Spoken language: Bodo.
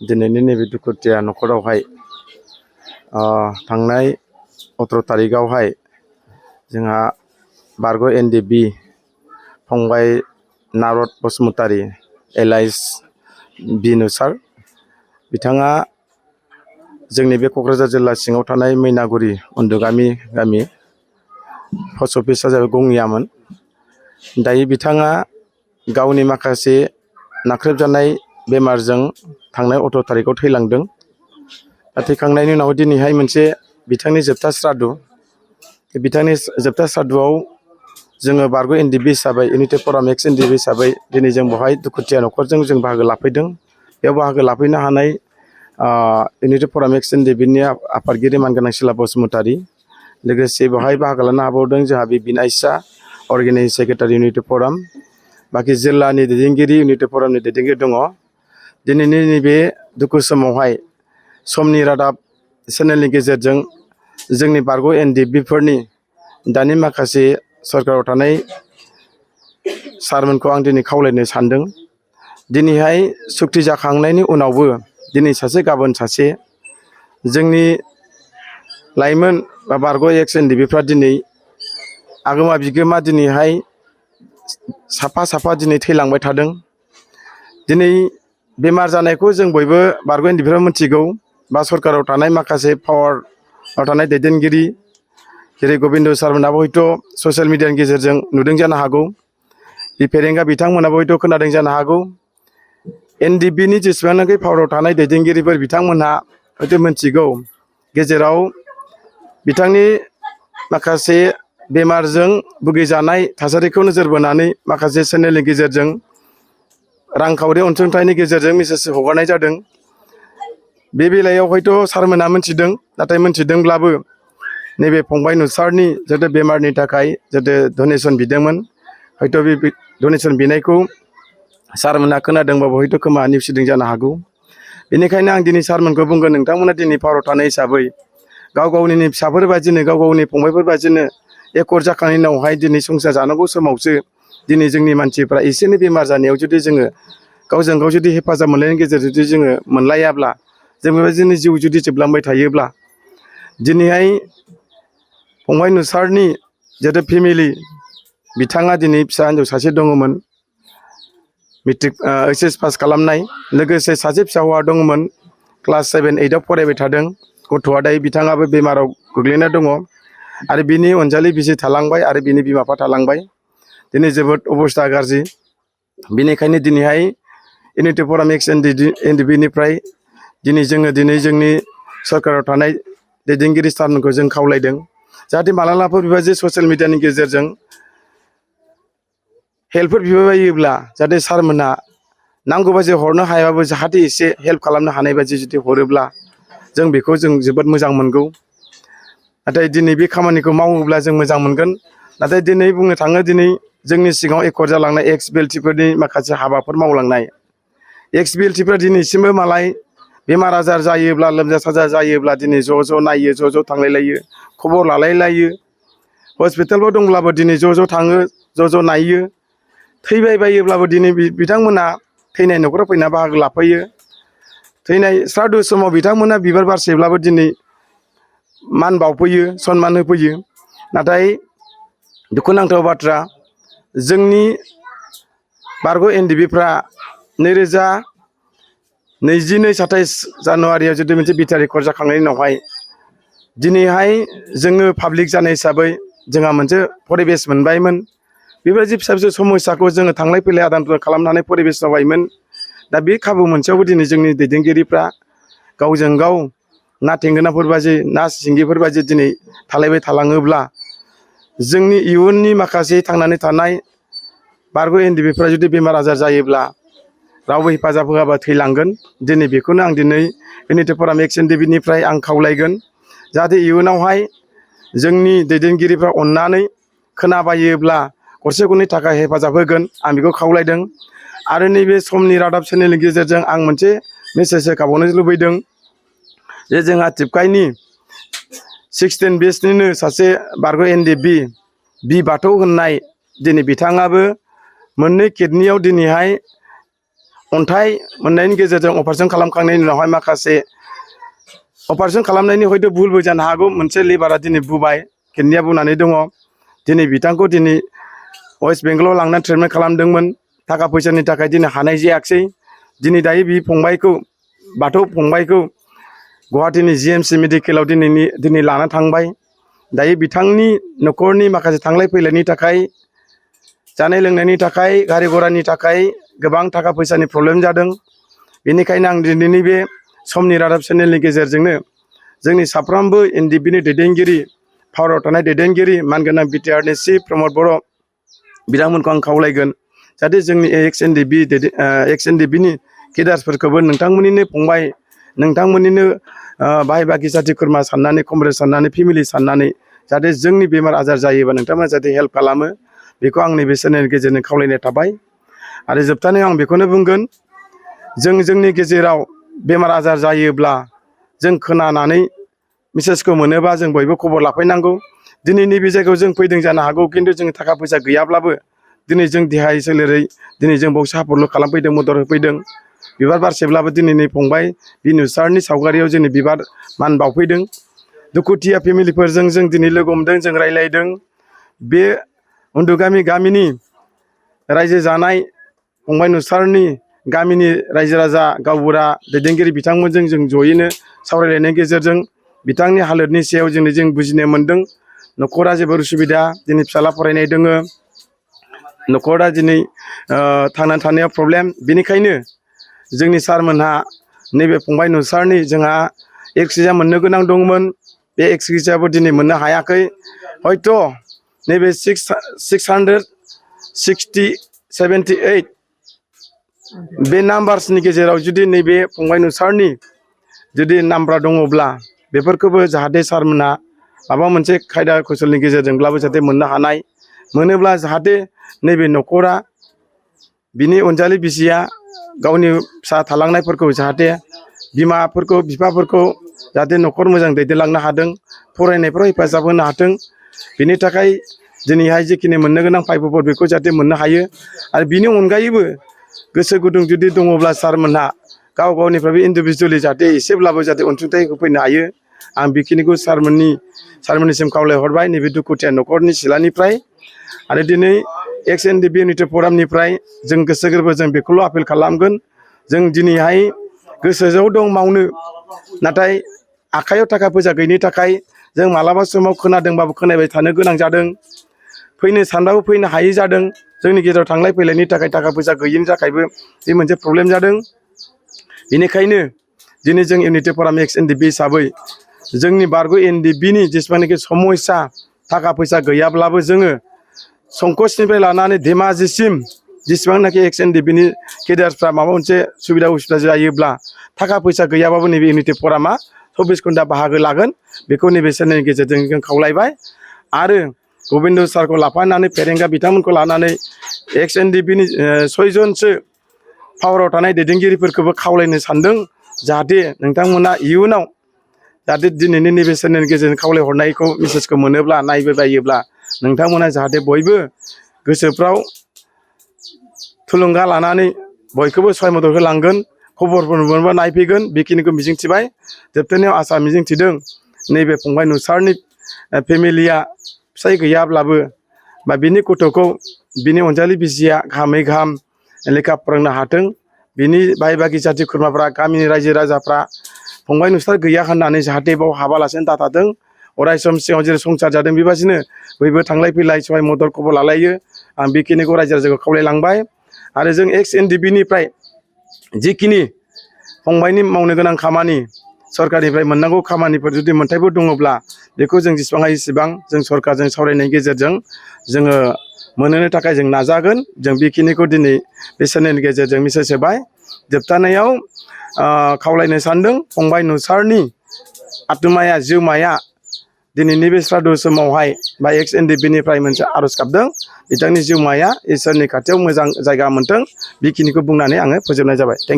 दिनैनि नैबे दुखुथिया न'खरावहाय थांनाय 18 तारिखआवहाय जोंहा बारग' एनडिबि फंबाय नारद बसुमतारी एलाइस बिनु सार बिथाङा जोंनि बे क'क्राझार जिल्ला सिङाव थानाय मैनागुरि उन्दुगामि गामि पस्ट अफिसआ जाबाय गङियामोन। दायो बिथाङा गावनि माखासे नाख्रेबजानाय बेमारजों थांनाय 18 तारिखआव थैलांदों। थैखांनायनि उनाव दिनैहाय मोनसे बिथांनि जोबथा श्राद्ध, बिथांनि जोबथा श्राद्धआव जोङो बारग' एनडिबि हिसाबै इउनिटि फराम एक्स एनडिबि हिसाबै दिनै जों बेवहाय दुखुथिया न'खरजों जों बाहागो लाफैदों। बेयाव बाहागो लाफैनो हानाय इउनिटि फराम एक्स एनडिबिनि आफादगिरि मानगोनां सिला बसुमतारी, लोगोसे बेवहाय बाहागो लानो हाबावदों जोंहा बिपिन आइसा अर्गेनाइजिं सेक्रेटारि इउनिटि फराम, बाखि जिल्लानि दैदेनगिरि इउनिटि फरामनि दैदेनगिरि दङ। दिनैनि नैबे दुखु समावहाय समनि रादाब चेनेलनि गेजेरजों जोंनि बारग' एनडिबिफोरनि दानि माखासे सरकाराव थानाय सारमोनखौ आं दिनै खावलायनो सानदों। दिनैहाय सुक्ति जाखांनायनि उनावबो दिनै सासे गाबोन सासे जोंनि लाइमोन बा बारग' एक्स एनडिबिफ्रा दिनै आगोमा बिगोमा दिनैहाय साफा साफा दिनै थैलांबाय थादों। दिनै बेमार जानायखौ जों बयबो बारग' एनडिबिफ्रा मिथिगौ, बा सरकाराव थानाय माखासे पावाराव थानाय दैदेनगिरि जेरै गबिन्द सारमोनाबो हयथ' ससियेल मिडियानि गेजेरजों नुदों जानो हागौ, फेरेंगा बिथांमोनाबो हयथ' खोनादों जानो हागौ। एनडिबिनि जेसेबांनाखि पावाराव थानाय दैदेनगिरिफोर बिथांमोनहा हयथ' मिथिगौ गेजेराव बिथांनि माखासे बेमारजों भुगिजानाय थासारिखौ नोजोर बोनानै माखासे चेनेलनि गेजेरजों रांखावरि अनसुंथाइनि गेजेरजों मेसेज हगारनाय जादों। बे बेलायाव हयथ' सारमोना मिथिदों, नाथाय मिथिदोंब्लाबो नैबे फंबाय नुसारनि जाहाथे बेमारनि थाखाय जाहाथे डनेसन बिदोंमोन, हयथ' बे डनेसन बिनायखौ सारमोना खोनादोंबाबो हयथ' खोमा नेवसिदों जानो हागौ। बेनिखायनो आं दिनै सारमोनखौ बुंगोन, नोंथांमोना दिनै पावाराव थानाय हिसाबै गाव गावनि फिसाफोर बादिनो गाव गावनि फंबायफोर बादिनो एकर जाखांनायनि उनावहाय दिनै संसार जानांगौ समावसो दिनै जोंनि मानसिफ्रा एसेनो बेमार जानायाव जुदि जोङो गावजों गाव जुदि हेफाजाब मोनलायनायनि गेजेरजों जुदि जोङो मोनलायाब्ला, जों बेबायदिनो जिउ जुदि जोबलांबाय थायोब्ला, दिनैहाय फंबाय नुसारनि जिहेथु फेमिलि बिथाङा दिनै फिसा हिन्जाव सासे दङमोन, मेट्रिक ओइस पास खालामनाय, लोगोसे सासे फिसा हौवा दङमोन क्लास 7, 8आव फरायबाय थादों। गथ'आ दायो बिथाङाबो बेमाराव गोग्लैना दङ आरो बिनि अनजालि बिसि थालांबाय आरो बिनि बिमा बिफा थालांबाय। दिनै जोबोद अबस्था गाज्रि। बेनिखायनो दिनैहाय इउनिटि फराम एक्स एनडिबिनिफ्राय दिनै जोंनि सरकाराव थानाय दैदेनगिरि सारमोनखौ जों खावलायदों जाहाथे मालाबाफोर बेबायदि ससियेल मिडियानि गेजेरजों हेल्पफोर बिबायोब्ला जाहाथे सारमोना नांगौ बायदि हरनो हायाबाबो जाहाथे एसे हेल्प खालामनो हानाय बायदि जुदि हरोब्ला जों बेखौ जों जोबोद मोजां मोनगौ। नाथाय दिनै बे खामानिखौ मावोब्ला जों मोजां मोनगोन। नाथाय दिनै बुंनो थाङो, दिनै जोंनि सिगाङाव एकर जालांनाय एक्स बिएलटिफोरनि माखासे हाबाफोर मावलांनाय एक्स बिएलटिफ्रा दिनैसिमबो मालाय बेमार आजार जायोब्ला, लोमजा साजा जायोब्ला दिनै ज' ज' नायो, ज' ज' थांलायलायो, खबर लालायलायो। हस्पिटालफोर दंब्लाबो दिनै ज' ज' थाङो, ज' ज' नायो। थैबाय बायोब्लाबो दिनै बिथांमोना थैनाय न'खराव फैना बाहागो लाफैयो। थैनाय श्राद्ध समाव बिथांमोना बिबार बारसेब्लाबो दिनै मान बावफैयो, सनमान होफैयो। नाथाय दुखुनांथाव बाथ्रा, जोंनि बारग' एनडिबिफ्रा 2022 जानुवारियाव जुदि मोनसे बिटिआर रेकर्ड जाखांनायनि उनावहाय दिनैहाय जोङो पाब्लिक जानाय हिसाबै जोंहा मोनसे परिबेस मोनबायमोन। बेबायदि फिसा फिसौ समस्याखौ जोङो थांलाय फैलाय आदान प्रदान खालामनो हानाय परिबेस जाबायमोन। दा बे खाबु मोनसेयावबो दिनै जोंनि दैदेनगिरिफ्रा गावजों गाव ना थेंगोनाफोर बायदि, ना सिंगिफोर बायदि दिनै थालायबाय थालाङोब्ला जोंनि इयुननि माखासे थांनानै थानाय बारग' एनडिबिफ्रा जुदि बेमार आजार जायोब्ला रावबो हेफाजाब होआबा थैलांगोन। दिनै बेखौनो आं दिनै इउनिटि फराम एक्स एनडिबिनिफ्राय आं खावलायगोन जाहाथे इयुनावहाय जोंनि दैदेनगिरिफ्रा अननानै खोनाबायोब्ला गरसे गरनै थाखा हेफाजाब होगोन, आं बेखौ खावलायदों। आरो नैबे समनि रादाब चेनेलनि गेजेरजों आं मोनसे मेसेज होखाबावनो लुबैदों जे जोंहा टिपकाइनि 16 बेचनिनो सासे बारग' एनडिबि बि बाथौ होननाय दिनै बिथाङाबो मोननै किडनियाव दिनैहाय अन्थाइ मोननायनि गेजेरजों अपारेशन खालामखांनायनि उनावहाय माखासे अपारेशन खालामनायनि हयथ' भुलबो जानो हागौ मोनसे लिभारा दिनै बुबाय किडनिया बुनानै दङ दिनै बिथांखौ दिनै वेस्ट बेंगलाव लांनानै ट्रिटमेन्ट खालामदोंमोन थाखा फैसानि थाखाय दिनै हानाय जायाखिसै दिनै दायो बि फंबायखौ बाथौ फंबायखौ गुवाहाटीनि GMC मेडिकेलाव दिनै लाना थांबाय दायो बिथांनि न'खरनि माखासे थांलाय फैलायनि थाखाय जानाय लोंनायनि थाखाय गारि घरानि थाखाय गोबां थाखा फैसानि प्रब्लेम जादों बेनिखायनो आं दिनैनि बे समनि रादाब चेनेलनि गेजेरजोंनो जोंनि साफ्रोमबो NDBनि दैदेनगिरि भारताव थानाय दैदेनगिरि मानगोनां BTRनि चिफ प्रमद बर' बिथांमोनखौ आं खावलायगोन जाहाथे जोंनि एक्स NDBनि केडार्सफोरखौबो नोंथांमोननिनो फंबाय नोंथांमोननिनो बाहाय बाखि जाथि खुरमा साननानै कमरेड साननानै फेमिलि साननानै जाहाथे जोंनि बेमार आजार जायोबा नोंथांमोना जाहाथे हेल्प खालामो बेखौ आंनि बे चेनेलनि गेजेरजों खावलायनाय थाबाय आरो जोबथारनायाव आं बेखौनो बुंगोन जोंनि गेजेराव बेमार आजार जायोब्ला जों खोनानानै मेसेजखौ मोनोबा जों बयबो खबर लाफैनांगौ दिनै नैबे जायगायाव जों फैदों जानो हागौ खिन्थु जों थाखा फैसा गैयाब्लाबो दिनै जों देहायै सोलेरै दिनै जों बाव सापर्ट खालामफैदों मदद होफैदों बिबार बारसेब्लाबो दिनैनि फंबाय बिनु सारनि सावगारियाव जोंनि बिबार मान बावफैदों दुखुथिया फेमिलिफोरजों जों दिनै लोगो हमदों जों रायलायदों बे उन्दुगामि गामिनि रायजो जानाय फंबाय नुसारनि गामिनि रायजो राजा गावबुरा दैदेनगिरि बिथांमोनजों जों जयैनो सावरायलायनायनि गेजेरजों बिथांनि हालोदनि सायाव जों बुजिनो मोनदों न'खरा जेबो उसुबिदा दिनै फिसाला फरायनाय दङ न'खरा दिनै थांना थानायाव प्रब्लेम बेनिखायनो जोंनि सारमोनहा नैबे फंबाय नुसारनि जोंहा एक्सिजा मोननो गोनां दंमोन बे एक्सिजाबो दिनै मोननो हायाखै हयथ' नैबे 678 बे नाम्बार्सनि गेजेराव जुदि नैबे फंबाय नुसारनि जुदि नाम्बार दङब्ला बेफोरखौबो जाहाथे सारमोनहा माबा मोनसे खायदा कौशलनि गेजेरजोंब्लाबो जाहाथे मोननो हानाय मोनोब्ला जाहाथे नैबे न'खरा बिनि अनजालि बिसिया गावनि फिसा थालांनायफोरखौ जाहाथे बिमाफोरखौ बिफाफोरखौ जाहाथे न'खर मोजां दैदेनलांनो हादों फरायनायफ्राव हेफाजाब होनो हाथों बिनि थाखाय दिनैहाय जिखिनि मोननो गोनां फायबोफोर बेखौ जाहाथे मोननो हायो आरो बिनि अनगायैबो गोसो गुदुं जुदि दङब्ला सारमोनहा गाव गावनिफ्रायबो इन्डिभिजुवेलि जाहाथे एसेब्लाबो जाहाथे अनसुंथाइ होफैनो हायो आं बेखिनिखौ सारमोननिसिम खावलायहरबाय नैबे दुखुथिया न'खरनि सिलानिफ्राय आरो दिनै एक्स NDB इउनिटि फरामनिफ्राय जों गोसो गोरबो जों बेखौल' आपिल खालामगोन जों दिनैहाय गोसोआव दं मावनो नाथाय आखायाव थाखा फैसा गैयिनि थाखाय जों मालाबा समाव खोनादोंबाबो खोनाबाय थानो गोनां जादों फैनो सानबाबो फैनो हायै जादों जोंनि गेजेराव थांलाय फैलायनि थाखाय थाखा फैसा गैयिनि थाखायबो बे मोनसे प्रब्लेम जादों बेनिखायनो दिनै जों इउनिटि फराम एक्स NDB हिसाबै जोंनि बारग' NDBनि जेसेबांनाखि समस्या थाखा फैसा गैयाब्लाबो जोङो संकसनिफ्राय लानानै धेमाजिसिम जेसेबांनाखि एक्स NDBनि केडार्सफ्रा माबा मोनसे सुबिदा उसुबिदा जायोब्ला थाखा फैसा गैयाबाबो नैबे इउनिटि फरामा 24 घन्टा बाहागो लागोन बेखौ नैबे चेनेलनि गेजेरजों जों खावलायबाय आरो गबिन्द सारखौ लाफानानै फेरेंगा बिथांमोनखौ लानानै एक्स NDBनि 6 जनसो पावाराव थानाय दैदेनगिरिफोरखौबो खावलायनो सानदों जाहाथे नोंथांमोना इयुनाव जाहाथे दिनैनि नैबे चेनेलनि गेजेरजों खावलायहरनायखौ मेसेजखौ मोनोब्ला नायबायोब्ला नोंथांमोना जाहाथे बयबो गोसोफ्राव थुलुंगा लानानै बयखौबो सहाय मदद होलांगोन खबरफोर मोनबा नायफैगोन बेखिनिखौ मिजिंथिबाय जोबथारनायाव आसा मिजिंथिदों नैबे फंबाय नुसारनि फेमिलिया फिसाय गैयाब्लाबो बा बिनि गथ'खौ बिनि अनजालि बिसिया गाहामै गाहाम लेखा फोरोंनो हाथों बिनि बाय बागि जाथि खुरमाफ्रा गामिनि रायजो राजाफ्रा फंबाय नुसार गैया होननानै जाहाथे बाव हाबालासेनो दाथाथों अराय सम सिगाङाव जेरै संसार जादों बेबादिनो बयबो थांलाय फैलाय सहाय मदद खबर लालायो आं बेखिनिखौ रायजो राजाखौ खावलायलांबाय आरो जों एक्स NDBनिफ्राय जिखिनि फंबायनि मावनो गोनां खामानि सरकारनिफ्राय मोननांगौ खामानिफोर जुदि मोन्थायफोर दङब्ला बेखौ जों जेसेबां हायो एसेबां जों सरकारजों सावरायनायनि गेजेरजों जोङो मोनहोनो थाखाय जों नाजागोन जों बेखिनिखौ दिनै बे चेनेलनि गेजेरजों मेसेज होबाय जोबथारनायाव खावलायनो सानदों फंबाय नुसारनि आत्माया जिउमाया दिनैनि बे श्राद्ध समावहाय बा एक्स NDBनिफ्राय मोनसे आर'ज गाबदों बिथांनि जिउमाया इसोरनि खाथियाव मोजां जायगा मोनथों बेखिनिखौ बुंनानै आङो फोजोबनाय जाबाय थेंक इउ